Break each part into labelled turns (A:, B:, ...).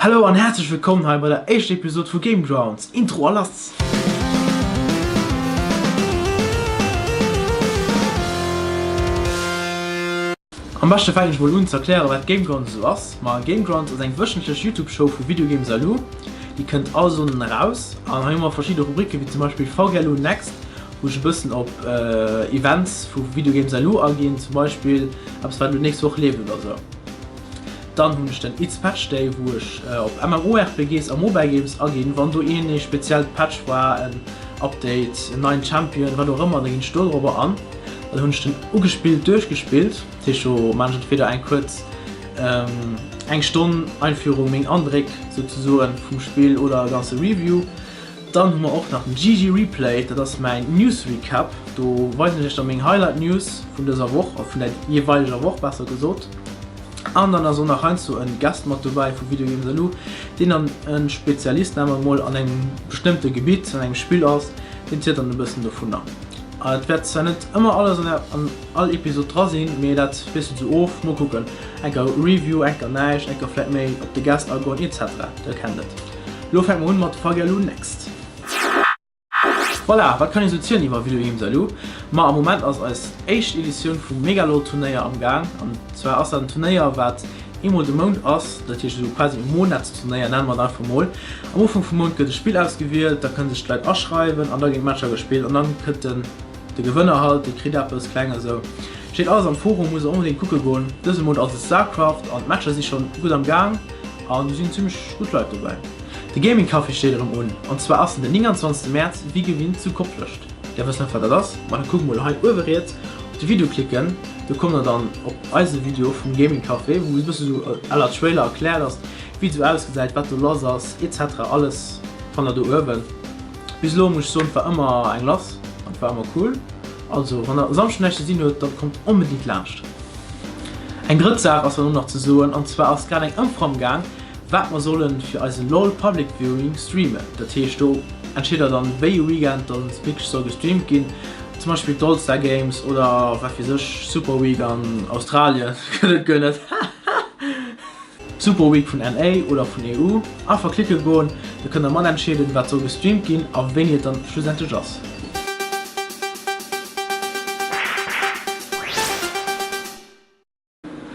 A: Hallo an häerzlech wëllkomm hei bei der éischter Episode vu Game Grounds. Intro a lass! Am beschte fänken ech mol un ze erklären wat Game Grounds esou ass. Ma Game Grounds ass eng wëchentlech Youtube Show vu Video Games Alu. Déi kënnt all Sonnden eraus an hei hu mer verschidde Rubriken wéi zum Beispill VGalu Next, wou ech e bëssen op Events vu Video Games Alu aginn, zum Beispill eppes wat elo nächst Woch leeft oder sou. Dann hunn ech den It's Patch Day, wou ech op MMORPGs a Mobile Games aginn. Wann do een ee speziellt Patch war, en Update, en neien Champion, wat och ëmmer, da ginn ech do dorobber an. Dann hunn ech den ugespillt duerchgespillt, dat heescht do maan ech entweder eng kuerz eng Stonn Einführung, meng Andréck souzesoen vum Spill oder e ganze Review. Dann hu mer och nach den GG Replay, dat ass mäin News Recap, do weisen ech iech dann meng Highlight News vun dëser Woch, oder vun der jeweileger Woch besser gesot. An dann ass och nach heiansdo en Guest mat dobäi vu Video Games Alu, deen dann en Spezialist, nennen mer emol, an engem bestëmmte Gebitt, an engem Spill ass, deen zielt dann e bëssen dovunner. Et wäert zwar net ëmmer alles an all Episod dra sinn, mee dat wiesselt sou of. Mol kucken, enker Review, enker näischt, enker vläit méi op de Guest agoen etc. Der kennt et. Lo fänke mer un mat Fagialu Next. Voilà, wat kann een sou zielen iwwer Video Games Alu? Ma am Moment ass eis éischt Editioun vum Megalol Turnéier am Gaang. An zwar ass dat en Turnéier wat eemol de Mount ass, dat heescht esou quasi e Monatsturnéier nenne mer et einfach mol. Am Ufank vum Mount gëtt e Spill ausgewielt, da kënne sech d'Leit aschreiwen an da ginn d'Matcher gespillt an dann kënnt den de Gewënner halt, dee kritt eppes Klenges esou. Steet alles am Forum, muss der onbedéngt kucke goen. Dëse Mount ass et Starcraft an d'Matcher si schonn gutt am Gaang an do sinn zimmlech gutt Leit dobäi. De Gaming Café steet erëm un an zwar ass en den 29 Mäerz wéi gewinnt zu Koplescht. Där wësst net wat dat ass? Ma da kuckt mol hei uewe riets op de Video klicken, do kommt der dann op eise Video vum Gaming Café wou e bësse sou à la Trailer erkläert ass wéi et sou ausgesäit, wat do lass ass etc. Alles fannt der do uewen. Bis elo muss ech soen, et war ëmmer eng lass an et war ëmmer cool. Also wann der e Samschden näischt ze dinn huet, dann kommt onbedingt laanscht. Eng drëtt Saach ass dann och nach ze soen, an zwar ass grad eng Ëmfro am Gaang, wat mer sollen fir eise LOL Public Viewing streamen. Dat heescht do entscheet der dann wéi e Weekend dann wierklech soll gestreamt ginn, zum Beispill d'All Star Games oder wat weess ech, Super Week an Australien gëtt et guer net, haha. Super Week vun NA oder vun EU, einfach klicke goen, da kënnt der mat entscheeden wat soll gestreamt ginn a wéini et dann schlussendlech ass.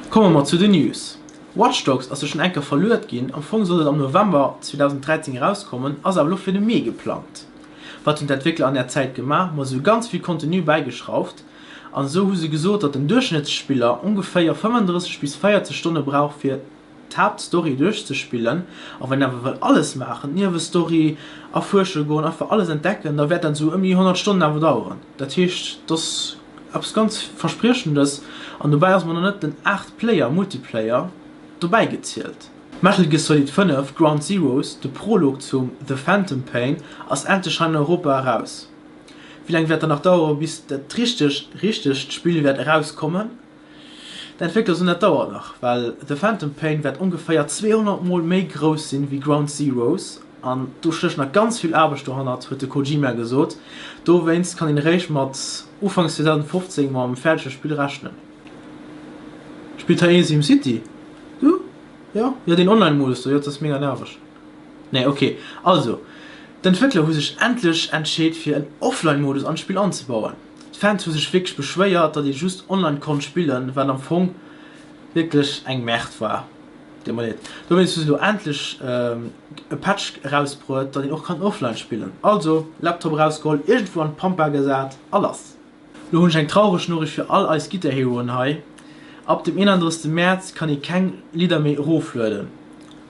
A: Komme mer zu den News. Watch Dogs ass jo schonn enker verluet ginn, am Fong sollt et am November 2013 erauskommen, ass awer elo fir de Mee geplangt. Wat hunn d'Entwéckler an där Zäit gemaach? Ma se hu ganz vill Contenu bäigeschrauft an esou hu se gesot, datt den Duerchschnëttsspiller ongeféier 35 bis 40 Stonne brauch fir d'Haaptstory duerchzespillen. A wann een awer wëll alles maachen, d'Niewestory erfuersche goen, einfach alles entdecken, da wäert dat esou ëm déi 100 Stonnen awer daueren. Dat heescht, et ass eppes ganz Verspriechendes an dobäi ass mer nach net den 8 Player Multiplayer dobäi gezielt. Metal Gear Solid 5, Ground Zeroes, de Prolog zum The Phantom Pain ass endlech hei an Europa eraus. Wéi laang wäert dann nach dauere bis dat richtegt, richtegt Spill wäert eraus kommen? D'Entwéckler soen dat dauert nach, well The Phantom Pain wäert ongeféier 200 mol méi grouss sinn wéi Ground Zeroes an do stécht nach ganz vill Aarbecht dohannert, huet de Kojima gesot. Dowéinst kann een eréischt mat Ufanks 2015 mam fäerdege Spill rechnen. Spillt hei ee SimCity? Du? Jo? Jo deen Online Modus do, jo dat ass mega nerveg. Nee ok, also d'Entwéckler hu sech endlech entscheet fir en Offline Modus an d'Spill anzebauen. D'Fans hu sech wierklech beschwéiert datt ee just online konnt spillen, wat am Fong wierklech eng Merde war, deet mer leed. Dowéinst hu se elo endlech e Patch erausbruet datt een och kann offline spillen. Also Laptop erausgeholl, iergendwou an d'Pampa gesat a lass. Lo hunn ech eng traureg Noriicht fir all eis Guitar Heroen hei, Ab dem 31 Mäerz kann ee keng Lidder méi eroflueden.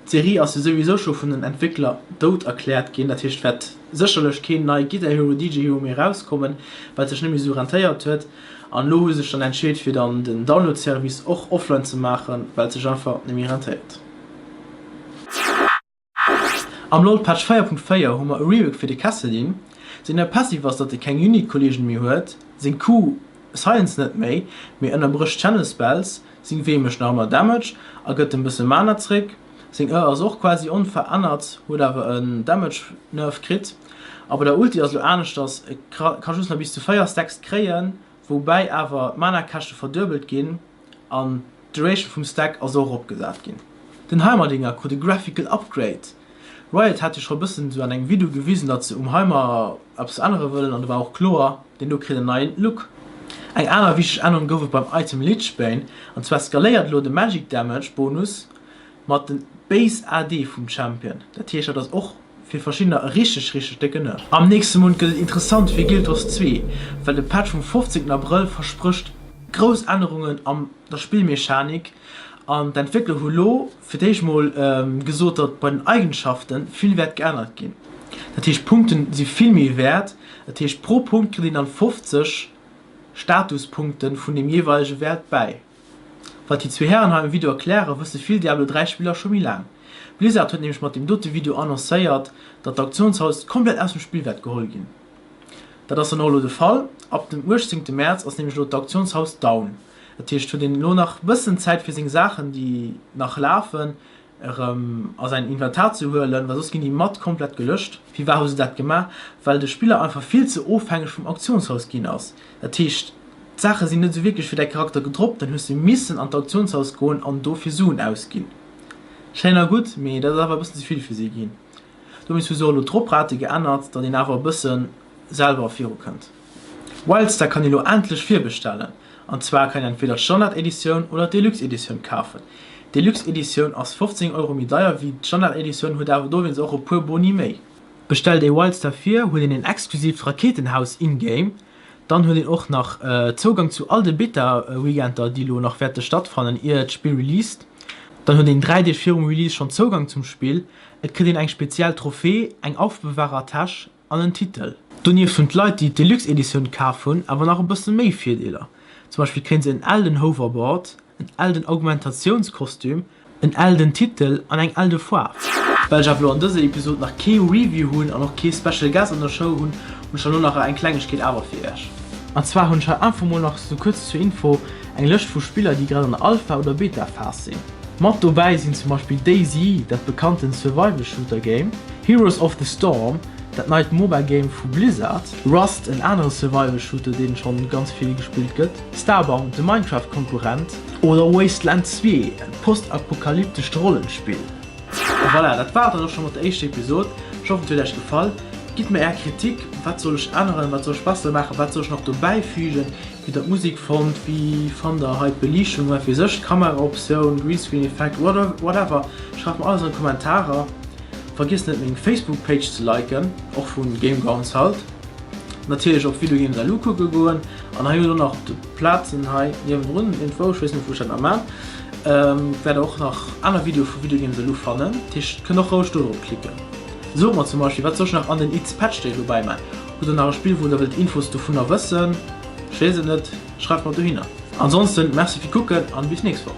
A: D'Serie ass jo souwisou scho vun den Entwéckler dout erkläert ginn, dat heescht et wäert sécherlech keen nei Guitar Hero, DJ Hero méi erauskommen, well et sech net méi esou rentéiert huet. An elo hu sech dann entscheet fir dann den Download Service och offline ze maachen, well et sech einfach net méi rentéiert. Am LoL Patch 4.4 hu mer e Rework fir de Kassadin. Seng nei Passive ass datt e keng Unit Collision méi huet, seng Q silence net méi, mee ënnerbrécht Channel Spells, seng W mécht nach ëmmer Damage a gëtt en bësse Mana zréck, seng E ass och quasi onverännert, huet awer en Damage Nerf kritt. A bei der Ulti ass elo aneschters, e ka just nach bis zu 4 Stacks kréien, woubäi awer d'Manakäschte verduebelt ginn an d'Duration vum Stack ass och eropgesat ginn. Den Heimerdinger krut e Graphical Upgrade. Riot hat jo scho bëssen sou an engem Video gewisen datt se um Heimer eppes ännere wëllen an do war och kloer, deen do kritt en neien Look. Eng aner wichteg Ännerung gouf et beim Item Lich Bane an zwar skaléiert elo de Magic Damage Bonus mat den Base AD vum Champion. Dat heescht dat ass och fir verschiddener e richteg richteg décke Nerf. Am nächste Mount gëtt et interessant fir Guild Wars 2, well de Patch vum 15 Abrëll versprécht grouss Ännerungen am der Spillmechanik an d'Entwéckler hu lo fir d'éischt mol gesot, datt bei den Eigenschafte vill wäert geännert ginn. Dat heescht Punkten si vill méi wäert, dat heescht pro Punkt kritt een dann 50 Statuspunkte vun deem jeeweilege Wäert bäi. Wat déi zwee Hären hei am Video erklären, wësse vill Diablo 3 Spiller scho méi laang. Blizzard huet nämlech mat deem dote Video annoncéiert, datt d'Auktionshaus komplett aus dem Spill wäert geholl ginn. Dat ass dann och elo de Fall, ab dem 18 Mäerz ass nämlech elo d'Auktionshaus down. Dat heescht, huet een elo nach bëssen Zäit fir seng Saachen, déi nach lafen, erëm a säin Inventar ze huelen, well soss ginn déi mat komplett gelöscht. Firwat hu se dat gemaach? Well de Spiller einfach vill ze ofhängeg vum Auktionshaus ginn ass. Dat heescht, d'Saache sinn net esou wierklech fir däi Charakter gedroppt, dann hues de missen an d'Auktionshaus goen an dofir Suen ausginn. Schéin a gutt, mee dat ass awer e bëssen ze vill fir si ginn. Dowéinst hu se och elo d'Droprate geännert, datt een awer e bësse selwer virukënnt. Wildstar kann ee lo endlech virbestellen. An zwar kann een entweder d'Standard Editioun oder d'Deluxe Editioun kafen. D'Deluxe Editioun ass 15 Euro méi deier wéi d'Standard Editioun, huet awer dowéinst och e puer Boni méi. Bestellt ee Wildstar vir, huet een en exklusiivt Raketenhaus in-game. Dann huet een och nach Zougang zu all de Beta Weekender déi lo nach wäerte stattfannen ier d'Spill released. Dann huet een 3 Deeg virum Release schonn Zougang zum Spill. Et kritt een eng speziell Trophée, eng Aufbewahrertäsch an en Titel. Donieft hunn d'Leit, déi d'Deluxe Editioun kaf hunn, awer nach e bësse méi Virdeeler. Zum Beispill kréien se en Elden Hoverboard, en Elden Augmentatiounskostüm, en Elden Titel an eng Elde Faarf. Well ech awer elo an dëser Episod nach kee Review hunn an och kee Special Guest an der Show hunn, hunn ech dann elo nach eng Klengegkeet awer fir iech. An zwar hunn ech hei einfach mol nach sou kuerz zur Info eng Lëscht vu Spiller, déi grad an der Alpha oder Beta Phas sinn. Mat dobäi sinn zum Beispill DayZ, dat bekannten Survival Shooter Game, Heroes of the Storm, dat neit MOBA Game vu Blizzard, Rust, en anere Survival Shooter deen schonn ganz vill gespillt gëtt, Starbound, de Minecraft Konkurrent, oder Wasteland 2, en postapokalyptescht Rollenspill. A voilà, dat war et dann och scho mat der éischter Episod. Ech hoffen et huet iech gefall. Gitt mir är Kritik, wat soll ech änneren, wat soll ech besser maachen, wat soll ech nach dobäi fügen? Wéi der d'Musik fonnt, wéi fannt der hei d'Beliichtung, wat weess ech, d'Kameraoptioun, Greenscreen Effekt, whatever, schreift mer alles an d'Kommentarer. Vergiesst net meng Facebook Page ze liken, och vun Gamegrounds halt. Natierlech op Videogames Alu kucke goen an hei hutt och nach op de Plazen hei niewendrun iergendwou, ech weess net wou ech dat nach maan, wäert der och nach aner Videoe vu Videogames Alu fannen, dat heescht kënnt och roueg do drop klicken. Sot mer zum Beispill wat soll ech nach an den It's Patch Day dobäi maan? Hutt der nach e Spill wou der wëllt Infos dovunner wëssen? Ech weess et net, schreift mer dohinner. Ansonsten Merci fir kucken an bis nächst Woch.